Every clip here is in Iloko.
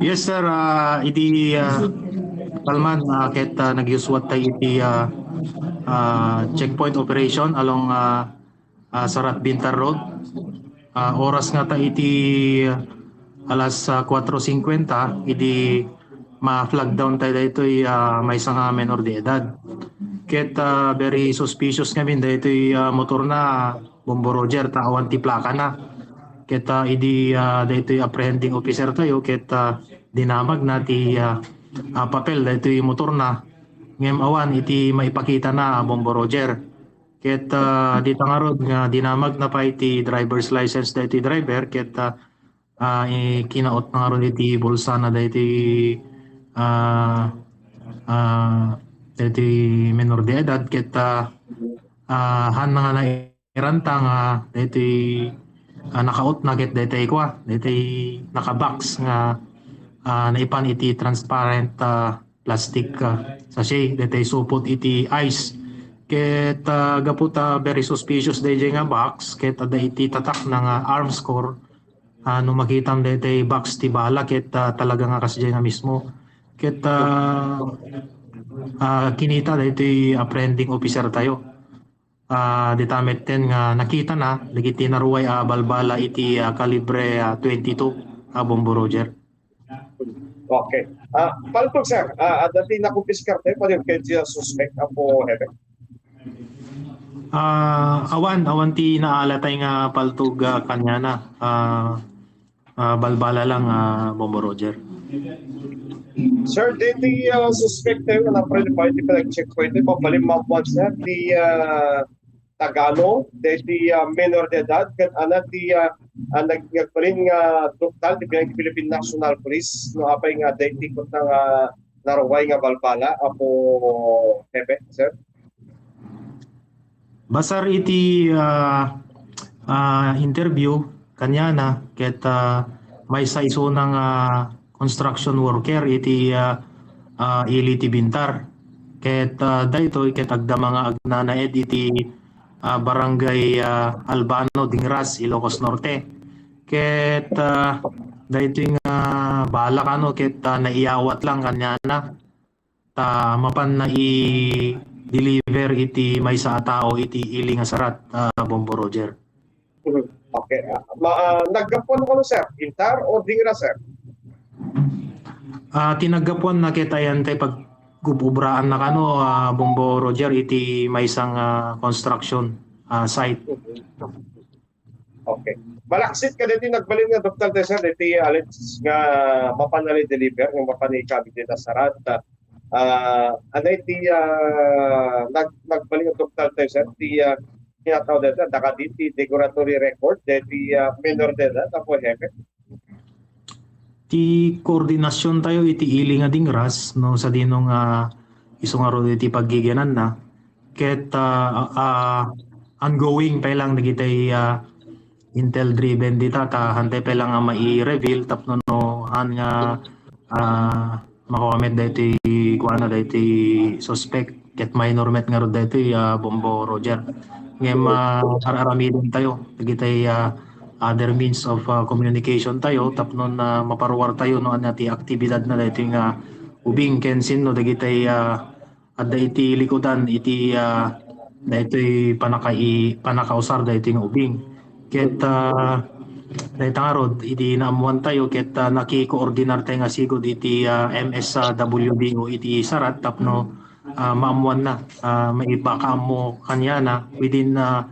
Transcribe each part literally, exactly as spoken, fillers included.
Yes, sir. Ah, idi, ah, Palman, ah, ket, ah, nagyuswat tayo iti, ah, ah, checkpoint operation along, ah, ah, Sarat Bintar Road. Ah, oras nga ta iti, ah, alas, ah, kuatro singkwenta, idi ma-flag down tayo daytoy, ah, maysa nga menor de edad. Ket, ah, very suspicious ngamin daytoy, ah, motor na, Bombo Roger, ta awan ti plaka na. Ket, ah, idi, ah, daytoy apprehending officer tayo, ket, ah, dinamag na ti, ah, ah, papel daytoy motor na. Ngem awan iti maipakita na, Bombo Roger. Ket, ah, dita ngarud nga dinamag na pay ti driver's license daytoy driver, ket, ah, ah, i-, kinaot na ngarud iti bulsa na daytoy, ah, ah, daytoy menor de edad, ket, ah, ah, haan na nga na- iranta nga daytoy, ah, nakaot na ket daytoy kua, daytoy naka-box nga, ah, naipan iti transparent, ah, plastic, ah, sachet, daytoy supot iti ice. Ket, ah, gapu ta very suspicious dayjay nga box, ket adda iti tatak na nga arms core, ah, no makitam daytoy box ti bala, ket, ah, talaga nga kasdiay nga mismo. Ket, ah, ah, kinita daytoy apprehending officer tayo. Ah, dita metten nga nakita na dagiti naruay a balbala iti, ah, kalibre, ah, twenty-two, ah, Bombo Roger. Okay. Ah, paltog, sir. Ah, adda ti nakumpiskar tayo, pwede kayo siya suspect, Apo Hepe? Ah, awan, awan ti naalatay nga paltog, ah, kaniana. Ah, ah, balbala lang, ah, Bombo Roger. Sir, daytoy, ah, suspect tayo nga naprelibay ti pinag-checkpoint tayo. Pabalin mabuan, sir, ti, ah, tagano, daytoy, ah, menor de edad, ket ana ti, ah, ah, nag-, nagbalin nga doktal ti bilang ti Philippine National Police, no apay nga daytoy ket nga naruay nga balbala, Apo Hepe, sir? Basar iti, ah, ah, interview kaniana ket, ah, maysa isuna nga construction worker iti, ah, ah, ili ti Bintar. Ket, ah, daytoy ket agdama nga agnanaed iti, ah, Barangay, ah, Albano, Dingras, Ilocos Norte. Ket, ah, daytoy nga bala kano ket, ah, naiyawat lang kaniana. Ta mapanna i-deliver iti maysa a tao iti ili nga sarat, ah, Bombo Roger. Mhm. Okay. Ah, ma-, ah, naggapuan kano, sir? Bintar o Dingras, sir? Ah, ti naggapuan na ket ayan tay pag-ubraan na kano, ah, Bombo Roger, iti maysa nga, ah, construction, ah, site. Mhm. Okay. Malaksid kadagiti nagbalin nga doktal tayo, sir, dagiti alleged nga mapan na deliver, nga mapan ikabit dita sarat. Ah, ano iti, ah, nag-, nagbalin nga doktal tayo, sir, ti, ah, tinatawag dito, dagiti degradatory record, dagiti, ah, menor de edad, Apo Hepe? Ti koordinasyon tayo iti ili nga Dingras, no, sadino nga isu ngarud iti paggigiananna. Ket, ah, ah, ongoing pay lang dagiti, ah, intel driven dita, ta hantay pay lang nga mai-reveal tapno no han nga, ah, makuha met daytoy kuana, daytoy suspect, ket minor met ngarud daytoy, ah, Bombo Roger. Ngem, ah, ar-aramiden tayo dagiti, ah, other means of, ah, communication tayo tapno, ah, maparuar tayo no ania ti aktibidad na daytoy nga ubing ken sinno dagiti, ah, adda iti likudan iti, ah, daytoy panakai-, panakausar daytoy nga ubing. Ket, ah, dayta ngarud, idi naammuan tayo ket, ah, nakikoordinar tayo nga sigud iti, ah, M S W D O iti sarat tapno, ah, maammuan na, ah, maipakaammo kaniana within, ah,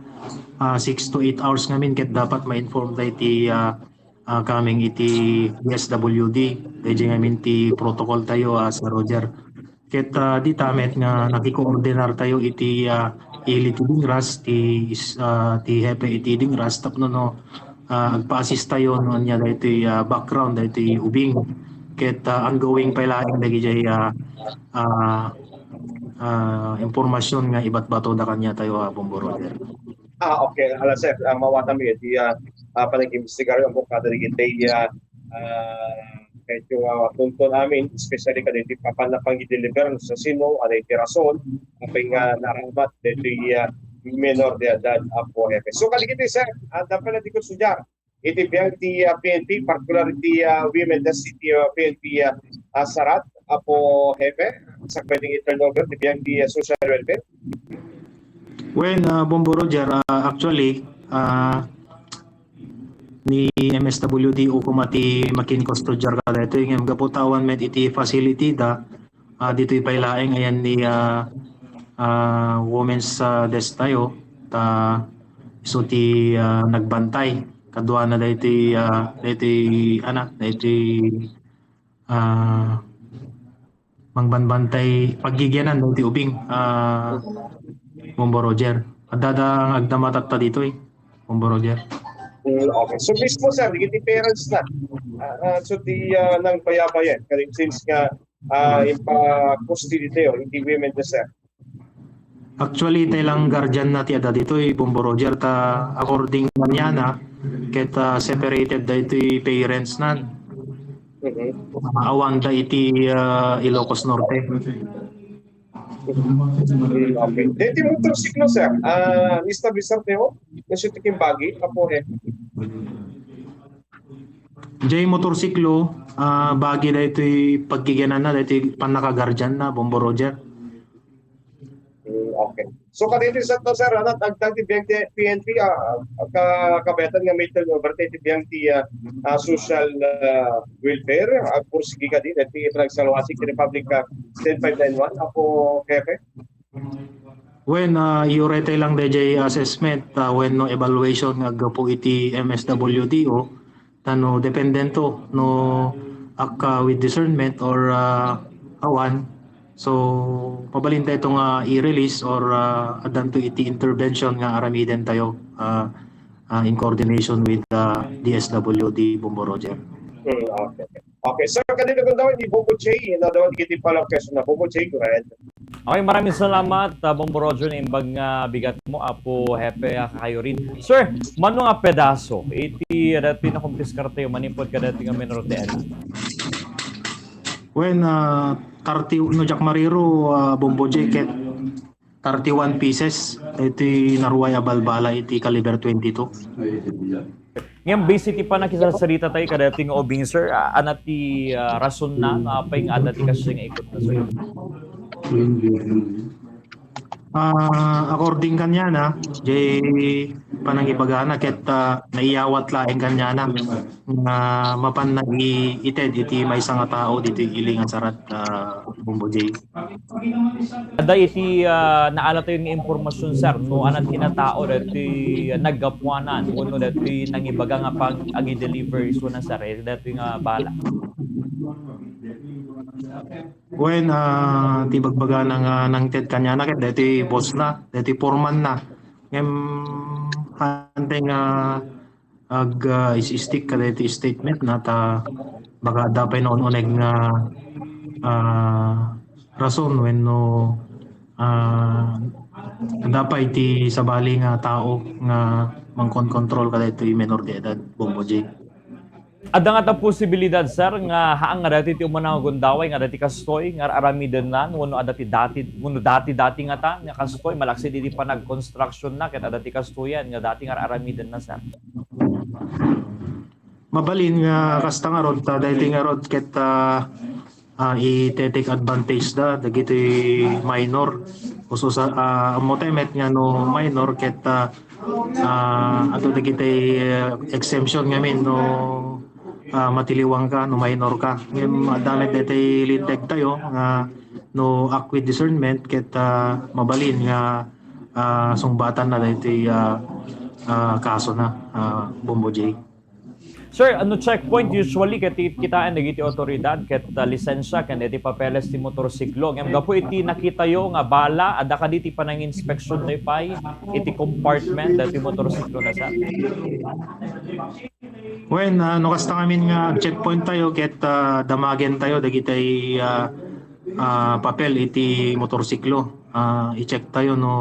ah, six to eight hours ngamin ket dapat ma-inform tayo iti, ah, ah, coming iti D S W D, daydi ngamin ti protocol tayo, ah, Sir Roger. Ket, ah, dita met nga nakikoordinar tayo iti, ah, ili ti Dingras, ti is-, ah, ti hepe iti Dingras tapno no, ah, agpa-assist tayo no ania daytoy, ah, background daytoy ubing. Ket, ah, ongoing pay laeng dagiti, ah, ah, ah, impormasyon nga ibatbato da kaniatayo, ah, Bombo Roger. Ah, okay. Ala, sir, ah, mawatami iti, ah, ah, panag-imbestigar ammok kada dagiti, ah, ah, medyo, ah, tunton amin, especially kada iti papan-, pangi-deliver sa sino, ano iti rason, apay nga naramat daytoy, ah, menor de edad, Apo Hepe. So, kadagiti, sir, ah, dapat na di ko sudya, iti biag ti, ah, P N P, particular iti, ah, Women Desk iti, ah, P N P, ah, ah, Sarat, Apo Hepe, sa pwedeng i-turnover ti biag ti, ah, social welfare. Wen, ah, Bombo Roger, ah, actually, ah, ni M S W D o koma ti makinkustodiar kadaytoy, ngem gapu ta awan met iti facility da, ah, ditoy pay laeng ayan ni, ah, ah, women's, ah, desk tayo, ta isu ti, ah, nagbantay. Kaduana daytoy, ah, daytoy, ana, daytoy, ah, mangbanbantay paggigianan daytoy ubing, ah, Bombo Roger. Adda da nga agdama tatta ditoy, Bombo Roger. Mm, okay. So mismo, sir, dagiti parents na. Ah, ah, so di, ah, nang bayabayan. Kadi since nga, ah, ipa-custody tayo, iti women na, sir. Actually, tay lang guardian na ti adda ditoy, Bombo Roger, ta according kaniana, ket, ah, separated daytoy parents nan. Mhm. Awan da iti, ah, Ilocos Norte. Mm, okay. Deti motorsiklo, sir. Ah, establisar tayo. Kasi tikim bagi, apo eh. Jay motorsiklo, ah, bagi daytoy paggigianan na, daytoy pannakaguardian na, Bombo Roger. Mm, okay. So, kadagiti sa to, sir, ano, tagtag ti biag ti P N P, ah, ka-, kabetan nga may turnover ti biag ti, ah, ah, social, ah, welfare, ah, pursigi kadi, dati panagsalwasi ti Republic, ah, ten five nine one, Apo Hepe? Wen, ah, iuray tay lang dayjay assessment, ah, wenno evaluation nga aggapu iti M S W D O, ta no dependento, no akka with discernment or, ah, awan. So, mabalin tayo nga i-release or, ah, addanto iti intervention nga aramiden tayo, ah, ah, in coordination with, ah, D S W D Bombo Roger. Mm, okay. Okay, sir, kanina ko daw, ni Bobo J, na daw, iti pala question na, Bobo J, go ahead. Okay, maraming salamat, ah, Bombo Roger, na imbag nga bigat mo, Apo Hepe, ah, kayo rin. Sir, mano nga pedaso, iti, ah, dati na kumpiskar tayo, manipod ka dati nga menor de edad? Wen, ah, thirty, no, Jack Mariro, ah, Bombo J, ket thirty-one pieces, iti naruay a balbala, iti caliber twenty-two. Ngem, base iti pannakisasarita tayo kadaytoy nga ubing, sir, a-, ania ti, ah, rason na no apay nga adda ti kasdiay nga ikut na, sir? Ah, according kaniana, jay panangibagana ket, ah, naiyawat laeng kaniana nga mapanna i-, ited iti maysa nga tao ditoy ili nga sarat, ah, Bombo J. Adda iti, ah, naala tayo nga impormasyon, sir, no ania ti natao daytoy naggapuanan wenno daytoy nangibaga nga pag-agi-deliver isuna, sir, eh, daytoy nga bala. Wen, ah, ti bagbagana nga nangted kaniana ket daytoy boss na, daytoy foreman na. Ngem, hanteng nga ag, ah, is-, stick kadaytoy statement na ta baka adda pay naun-uneg nga, ah, rason wenno, ah, adda pay ti sabali nga tao nga mangkonkontrol kadaytoy menor de edad, Bombo J. Adda ngata posibilidad, sir, nga haan nga dati ti umuna nga gundaway nga dati kastoy nga ar-aramidennan wenno adda ti dati, wenno dati-dati ngata nga kastoy malaksid iti panagkonstruction na ket adda ti kastoyan nga dati nga ar-aramidenna, sir? Mabalin nga kasta ngarud, ta daytoy ngarud ket, ah, ah, i-take advantage da dagiti minor. Ususa-, ah, ammo tayo met nga no minor ket, ah, ah, adda dagiti, ah, exemption ngamin no, ah, matiliwang ka, no minor ka. Ngem adda met daytoy linteg tayo nga no act with discernment ket, ah, mabalin nga, ah, sungbatan na daytoy, ah, ah, kaso na, ah, Bombo J. Sir, no checkpoint usually ket it-, kitaen dagiti awtoridad ket, ah, lisensya ken iti papeles ti motorsiklo. Ngem gapu iti nakitayo nga bala, adda kadi ti pananginspeksiontayo pay iti compartment dati motorsiklo na, sir? Wen, ah, no kasta ngamin nga checkpoint tayo ket, ah, damagen tayo dagiti, ah, ah, papel iti motorsiklo. Ah, i-check tayo no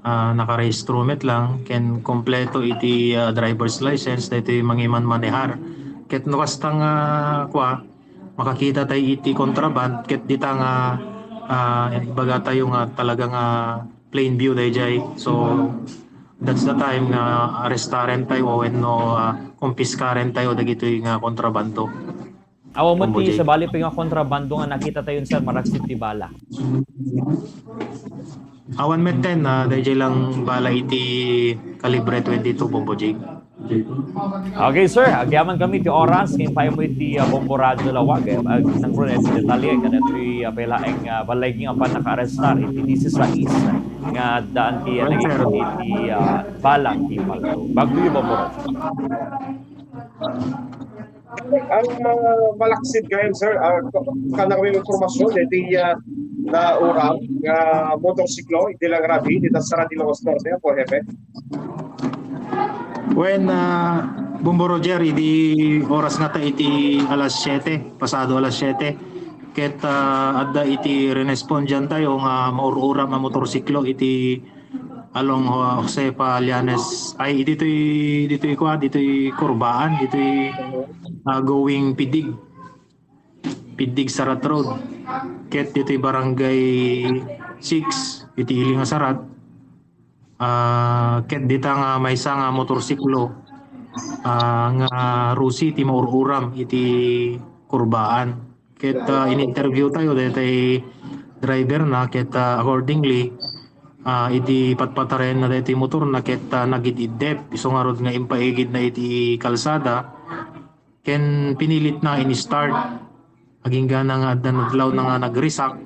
ah, nakarehistro met lang ken kompleto iti, ah, driver's license daytoy mangimanmanehar. Ket no kasta nga, kua, makakita tay iti contraband ket dita nga, ah, ibaga tayo nga talaga nga plain view dayjay. So, that's the time nga arrestaren tayo wenno, ah, kumpiskaren tayo dagitoy nga kontrabando. Awan met ti Kumbaga. Sabali pay nga kontrabando nga nakita tayo, sir, maragsid ti bala. Awan metten, ah, dayjay lang bala iti kalibre twenty-two, Bombo Jake. Okay, sir. Agyaman kami ti oras nga impay mo iti, ah, Bombo Radio Lawag. Eh, ag-, nang Ron, eh, detalye, kada ito'y, ah, pelaeng, ah, balay nga pan nakaarrestar iti disisais nga addaan ti, ah, Well, sir. Iti, ah, balang ti palto. Bago yung Bombo Radio. Ang mga malaksid ngayon, sir, ah, kana kami impormasyon, iti, ah, nauram nga motorsiklo, iti lang rabi, iti Sarati, Ilocos Norte, Apo Hepe. When, ah, Bombo Roger, idi oras nga ta iti alas siete, pasado alas siete, ket, ah, adda iti rinespondian tayo nga maur-uram a motorsiklo iti along, ah, Josefa Llanes, ay, ditoy, ditoy, kwa, ditoy Kurbaan, ditoy, ah, going Pidig. Pidig Sarat Road. Ket ditoy Barangay six, iti ili nga Sarat. Ah, ket dita nga maysa nga motorsiklo, ah, nga rusi ti maur-uram iti Kurbaan. Ket, ah, in-interview tayo daytoy driver na, ket, ah, accordingly, ah, idi patpatarayan na daytoy motor na, ket, ah, nagid-iddep, isu ngarud nga impaigid na iti kalsada, ken pinilit na in-start. Agingga na nga adda nadlaw na nga nagrisak,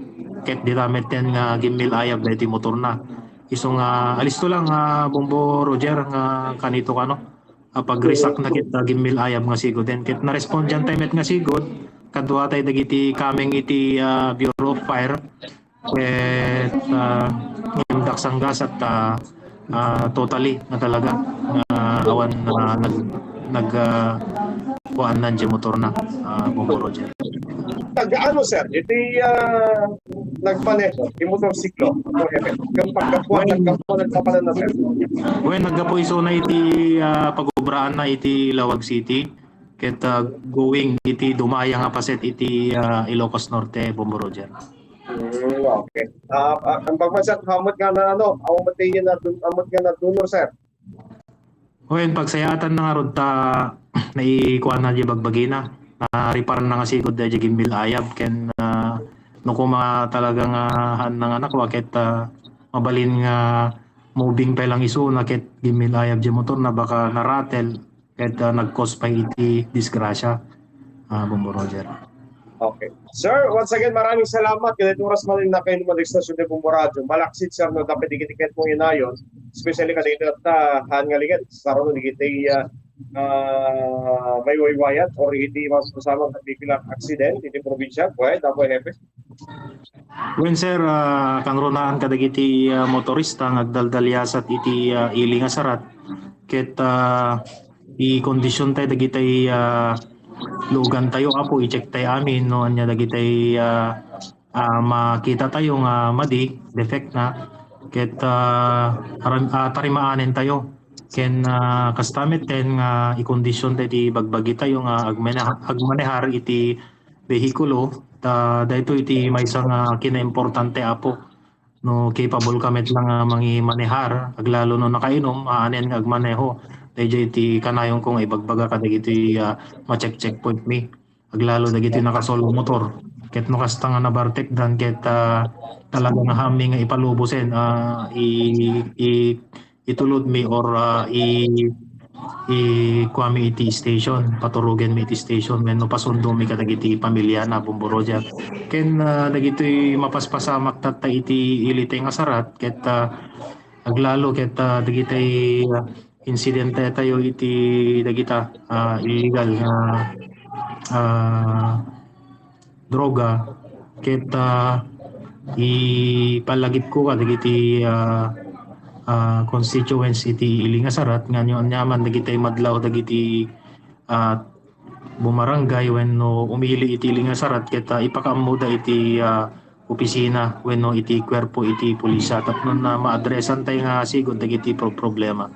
ket dita metten nga gimmil-ayab daytoy motor na. Isu nga, alisto lang, ah, Bombo Roger, nga kanito kano, ah, pagrisak na ket, ah, gimmil-ayab nga sigud den. Ket narespondian tayo met nga sigud, kadua tayo dagiti kameng iti, ah, Bureau of Fire. Ket, ah, ngem daksanggasat, ah, ah, totally nga talaga nga awan, ah, nag-, nag-, ah, kuan na diay motor na, ah, Bombo Roger. Nag-ano, sir? Iti, ah, nagmaneho, iti motorsiklo, Apo Hepe. Ngem pagkakuan, Well, nagkakuan, nagkapanan na, sir. Well, naggapu isuna iti, ah, pagubraan na iti Laoag City. Ket, ah, going iti dumaya nga paset iti, ah, Ilocos Norte, Bombo Roger. Mm, okay. Ah, ah, ang pagmansat, hamot nga na, ano, hamot nga na, hamot nga na donor, sir. Wen, pagsayaatan na ngarud ta naikuan na diay bagbagina. Na-repair na nga sigud diay gimmil-ayab ken, ah, no kuma talaga nga haan na nga nakua ket, ah, mabalin nga moving pa lang isuna ket gimmil-ayab diay motor na baka naratel ket, ah, nag-cause pa iti disgrasya, ah, Bombo Roger. Okay. Sir, once again, maraming salamat. Kadagiti oras man nga nakainum iti istasyon ti Bombo Radio. Malaksid, sir, no, dapat dagiti ket mo inayon, especially kadagiti tatta, haan nga liget, saro no dagiti, ah, ah, maiwaywayat or iti mas kasama nga vehicular accident iti probinsya. Go ahead, Apo Hepe. Wen, sir, ah, kangrunaan kadagiti, ah, motorista nga agdaldaliasat iti, ah, ili nga sarat. Ket, ah, i-condition tayo dagiti, ah, lugan tayo, Apo, i-check tayo amin no ania dagiti, ah, ah, makita tayo nga madi, defect na. Ket, ah, aram-, ah, tarimaanen tayo. Ken, ah, kasta met ten nga i-condition tayo ti bagbagi tayo nga agmana-, agmanehar iti behikulo, ta daytoy iti maysa nga kinaimportante, Apo. No capable ka met lang nga mangimanehar, aglalo no nakainum, aanen nga agmaneho. Dayjay ti kanayonko nga ibagbaga kadagiti, ah, ma-check-checkpoint mi. Aglalo dagiti nakasolo motor. Ket no kasta nga nabartekdan ket, ah, talaga nga haanmi nga ipalubosen, ah, i-, i-, itulodmi or, ah, i-, ikuami iti station, paturogenmi iti station wenno pasundomi kadagiti pamiliana, Bombo Roger. Ken, ah, dagitoy mapaspasamak tatta iti ilitay nga sarat ket, ah, aglalo ket, ah, dagitay, ah, insidente tayo iti dagita, ah, illegal nga, ah, droga ket, ah, ipalagipko kadagiti, ah, ah, constituents iti ili nga sarat nga ania-, aniaman dagiti madlaw dagiti, ah, bumarangay wenno umili iti ili nga sarat ket, ah, ipakaammoda iti, ah, opisina wenno iti kuerpo iti pulisya tapno na maadresan tayo nga sigud dagiti pro-, problema.